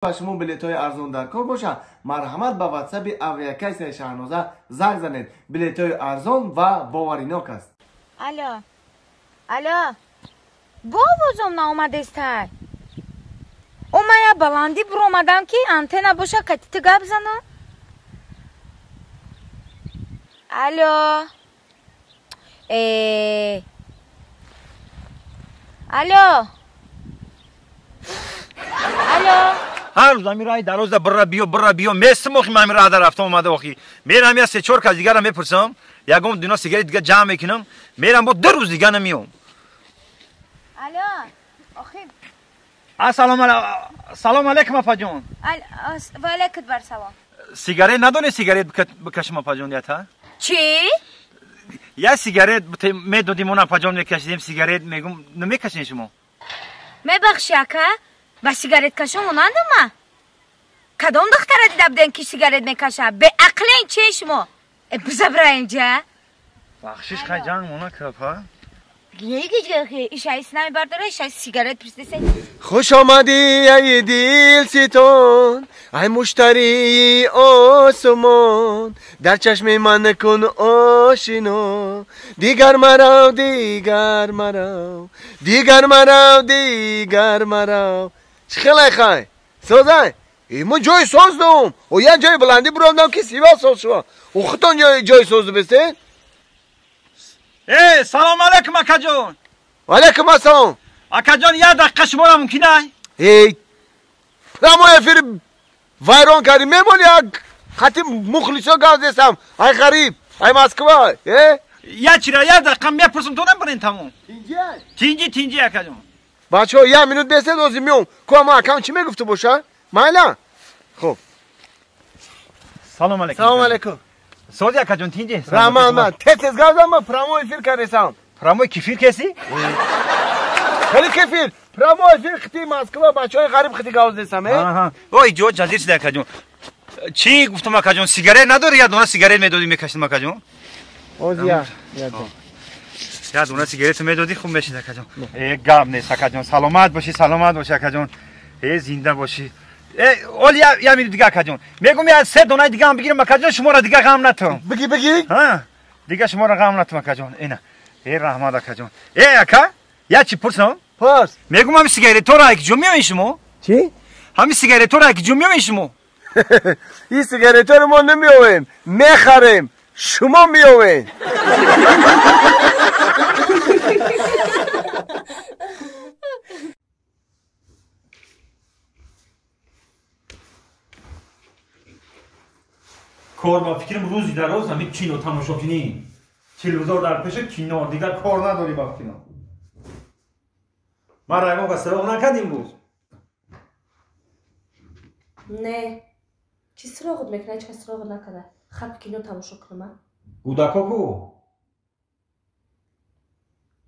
Ба шумо билетҳои арзон дар кор бошад, марҳамат ба ватсапи авиакассаи Шаҳноза занг занед. Билетҳои арзон ва боваринок аст. Алло, алло, бо овозом наомадестай? О, ман я баландӣ буромадам, ки антенна боша, кати ту гап занам. Алло, э, алло, алло. Ҳар рӯз ҳамин раҳи дарозда бирра биё, бирра биё, местим. Охи, ман ҳамин раҳда рафта омада, охи, мерам, я се чор кас дигара мепурсам, ягон дуна сигарет дига ҷамъ мекунам, мерам, бо 2 рӯз дига намиём. Алло, охи. Ассалому салом алейкум, апаҷон. Ва алейкум бар салом. Сигарет надонед, сигарет бикашим, апаҷон, ята? Чӣ? Я сигарет медодим, он, апаҷон, мекашидем сигарет, мегум, намекашед шумо? Мебахши, ака, ба сигареткашон монандам ма? Кадом духтара дида будем, ки сигарет мекаша? Беақлен че шумо? Э, бизабра инҷа. Бахшиш, хай, ҷанг мона капа. Ишаис намебардора, ишаис сигарет пурсидесе. Хуш омадӣ, ай дилситон, ай муштарии осмон, дар чашми ман кун ошино. Дигар марав, дигар марав, дигар марав, дигар марав. Чӣ хелай, хай, созай? Мо ҷои соз дум. О, як ҷои баландӣ буромдам, ки сива соз шува. О, худтон ҷои соз бестед. Э, салом алейкум, акаҷон. Алейкум ассалом. Акаҷон, як дақиқа шуморо мумкин ай? Эй, прямой эфир вайрон кардӣ. Мемони, як хати мухлисо гап зесам. Ай ғариб, ай Москва, э. Я чира, як дақиқа мепурсам, то набарен, тамом. Тинҷи, тинҷи, акаҷон. Бачаҳо, як минут бесед, ҳозир меом. Ку, ама акам чӣ мегуфту боша? Майла, хуб. Салом алейкум. Салом алейкум. Сози, акаҷон, тинҷи? Раҳмат. Ман тез тез гап зам, ман прямой эфир кардесам. Прямой кефир кеси? Хеле кефир, прямой эфир хити Москва, бачаҳои ғариб хити гап зесам, э. Ой, ҷо ҷазир шуда, акаҷон. Чӣ гуфтам, акаҷон, сигарет надори? Як дона сигарет медодӣ, мекашидам, акаҷон. Ҳозир як. Як дона сигарет медодӣ, хуб мешид, акаҷон. Э, гап нест, акаҷон, саломат бошӣ, саломат бошӣ, акаҷон, э, зинда бошӣ. Э, оли я минут дига, акаҷон, мегум, я се донаи дигаам бигирам, акаҷон, шуморо дига ғам натам. Биги, биги. Дига шуморо ғам натам, акаҷон. Ина, э, раҳмат, акаҷон. Э, ака, я чӣ пурсам? Пурс. Мегум, ҳами сигаретҳоро ки ҷо меоед шумо? Чӣ? Ҳами сигаретҳоро ки ҷо меоед шумо? Ин сигаретҳоро мо намеовем, мехарем, шумо меовед. Кор ба фикрам, рӯзи дароз ҳамин кино тамошо кунӣ, телевизор дар пеша, кино, дигар кор надорӣ, ба фикрам. Ман ягон кас суроғ накардим имрӯз? Не, чӣ суроғат мекунад? Ҳеҷ кас суроғат накарда. Хаб, кино тамошо кунам. Кӯдако ку?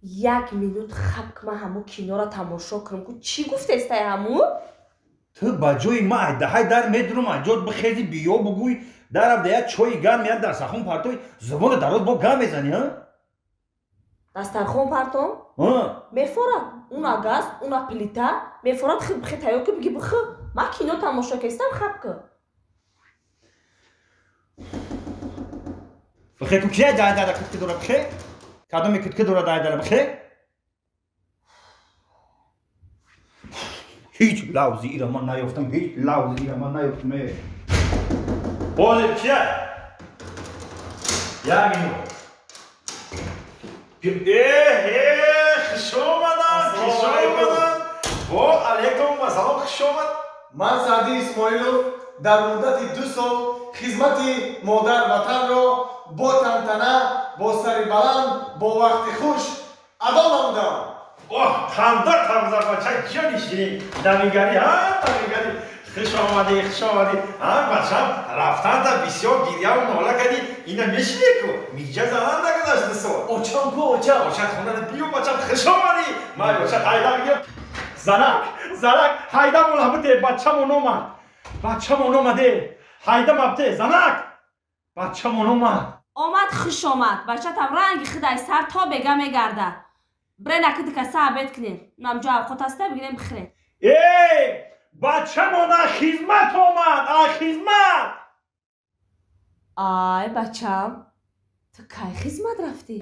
Як минут хаб, ки ман ҳамун киноро тамошо кунам. Ку чӣ гуфтестай ҳамун? Ту ба ҷои ман айдаҳай дар медурам, айҷот бихези, биё, бугӯй, дарав да як чои гарм, як дастархон партой, зубони дароз бо гап мезанӣ, а? Дастархон партом мефорад, уна газ, уна плита мефорад. Хи бихе, тайёр ки, биги, бихи. Ман кино тамошо кестам, хаб ки. Бихе ку, кия дайдара кутки дора, бихе, кадоми кутки дора дайдара, бихе. Ҳеҷ лавзи ира ман наёфтам, ҳеҷ лавзи ира ман наёфтам. Э, ҳозир кия, як минут. Э, хуш омадам, хуш омадам, во алейкум ассалом, хуш омад. Ман Саъди Исмоилов дар муддати 2 сол хизмати модар ватанро бо тантана, бо сари баланд, бо вақти хуш адо намудам. Оҳ, ханда тамза, бача, ҷони ширин, навигарӣ, ҳа, навигарӣ. Хуш омадӣ, хуш омадӣ, ҳа, бачам. Рафтанта бисёр гирьяву нола кардӣ. Ина мешинӣ ку, миҷа заман нагузашт 2 сол. Очам ку, очам? Очат хонада. Биё, бачам, хуш омадӣ. Ман очат ҳайда мегирам. Занак, занак, ҳайда мола бите, бачамон омад, бачамон омаде, ҳайда мабте, занак, бачамон омад. Омад, хуш омад. Бачатам ранги хидай, сар то бега мегарда. Бренаки дикаса обед кунем, намҷо авқот аста, бигирем, бихӯрем. Э. Бачамон аз хизмат омад, аз хизмат. Ай, бачам, ту кай хизмат рафтӣ?